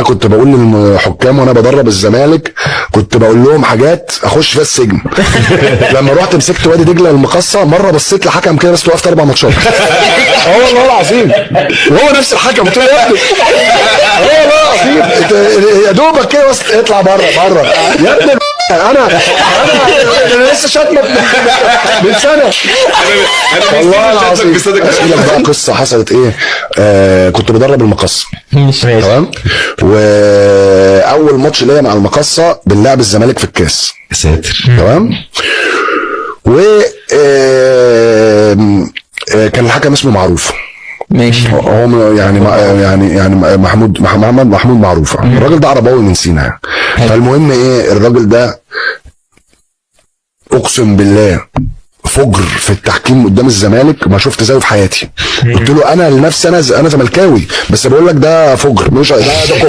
كنت بقول للحكام وانا بدرب الزمالك، كنت بقول لهم حاجات اخش فيها السجن. لما رحت مسكت وادي دجله المقصه، مرة بصيت لحكم كده بس وقفت 4 ماتشات. اه والله العظيم، وهو نفس الحكم. قلت له يا ابني، اه والله العظيم يا دوبك كده بس اطلع بره بره يا ابني. انا لسه شاتمك من سنه. والله العظيم احكي لك بقى قصة حصلت ايه. كنت بدرب المقصه. ماشي. تمام، واول ماتش ليا مع المقصه بنلعب الزمالك في الكاس. يا ساتر. تمام، و كان الحكم اسمه معروف. ماشي. هو يعني يعني محمود، محمد محمود معروف. الراجل ده عرباوي من سينا يعني. فالمهم ايه، الراجل ده اقسم بالله فجر في التحكيم قدام الزمالك ما شفت زيه في حياتي. قلت له انا لنفسي، انا زملكاوي بس بقول لك ده فجر، مش ده كفر.